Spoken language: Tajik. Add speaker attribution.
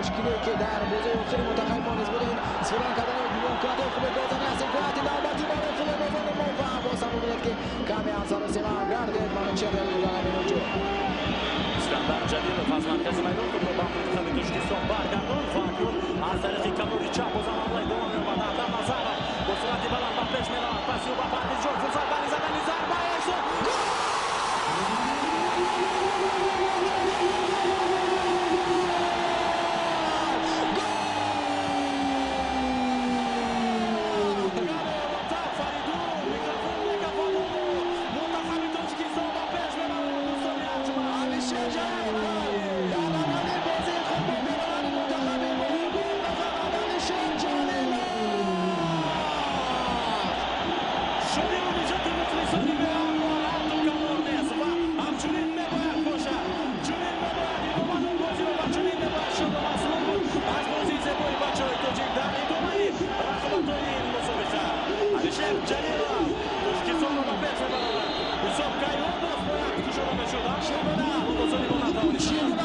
Speaker 1: Мушкиле ки дар бозии охири мунтахаби мо низ буд, ин истифода накардани имкониятҳои хуби голзанӣ аст. Имконияти навбатӣ барои футболбозони мо ва боз ҳам мебинед, ки каме ҳам саросима гардид Манучер дар ҳамин ҳуҷум.
Speaker 2: Искандар Ҷалилов аз маркази майдон тӯпро ба мунтахаби Тоҷикистон баргардонд ва акнун аз тариқи канори чап бозам ҳамла идома меёбад. Адҳам Назаров бо суръати баланд ба пеш меравад, паси ӯ ба Парвизҷон, фурсат барои задани зарба. Мунтахаби Тоҷикистон ба пеш мебарад, дӯстони арҷманд.
Speaker 1: Алишер Ҷалилов дар аввалин бозии худ бо пироҳани мунтахаби мо гол мезанад. Алишер Ҷалилов.
Speaker 2: Шодиву нишоти мухлисони беҳамвор ҳатту канор нест ва ҳамчунин мебояд бошад, чунин мебояд идома дод бозиро ва чунин мебояд шоду масрур буд аз бозии зебои бачаҳои тоҷик дар идомаи рақобатҳои ин мусобиқа. Алишер Ҷалилов Тоҷикистонро ба пеш мебарорад. Ҳисоб кайҳо боз бояд кушода мешуд, аммо футболбозони мо натавонистанд.